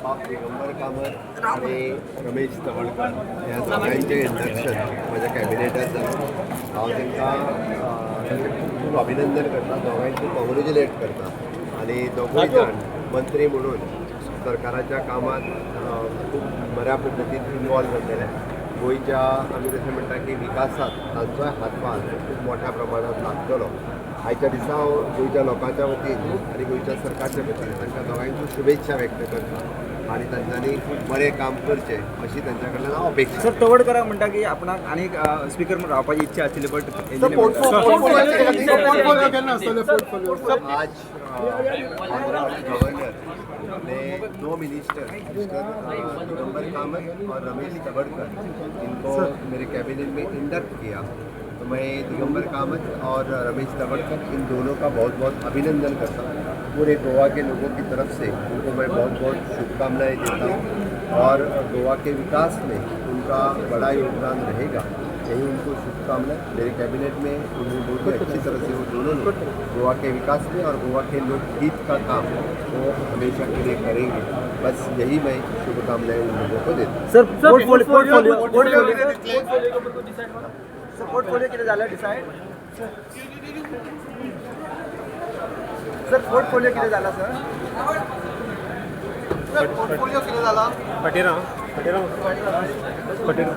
बाब दिगंबर कामत आणि रमेश तवडकर ह्या दोगांयचें इंडक्शन म्हज्या कॅबिनेटात जालां. हांव तांकां तांचें खूब खूब अभिनंदन करता, दोगांयचें कॉंग्रेच्युलेट करता आनी दोगूय जाण मंत्री म्हणून सरकाराच्या कामांत खूब बऱ्या पद्दतीन इनवॉल्व जातले. गोंयच्या आमी जशें म्हणटा की विकासांत तांचोय हातभार खूब मोठ्या प्रमाणांत लागतलो. आयच्या दिसा हांव गोंयच्या लोकांच्या वतीन आनी गोंयच्या सरकारच्या वतीन तांकां दोगांयच्यो शुभेच्छा व्यक्त करता आनी तांच्यांनी खूब बरें काम करचें अशी तांच्या कडल्यान हांव अपेक्षा सर, तवडकराक म्हणटा की आपणाक आनीक स्पीकर म्हणून रावपाची इच्छा आशिल्ली, बट आज ऑनरेबल गवर्नर ने दो मिनिस्टर, मिस्टर दिगंबर कामत और रमेश तवड़कर, इनको मेरे कैबिनेट में इंडक्ट किया, तो मैं दिगंबर कामत और रमेश तवड़कर इन दोनों का बहुत बहुत अभिनंदन करता हूँ. पूरे गोवा के लोगों की तरफ से उनको मैं बहुत बहुत शुभकामनाएं देता हूँ और गोवा के विकास में उनका बड़ा योगदान रहेगा, यही उनको शुभकामनाएं. मेरे कैबिनेट में उन्होंने बहुत ही अच्छी तरह से वो दोनों ने गोवा के विकास में और गोवा के लोकहित का काम वो हमेशा के लिए करेंगे. बस यही मैं शुभकामनाएं उन लोगों को देता हूँ. सर, पोर्टफोलियो, सर, पोर्टफोलिओ कितें जालें डिसायड? सर, पोर्टफोलिओ कितें जाला? सर, पोर्टफोलिओ कितें जाला? फटीराम, फटीराम, फटीराम.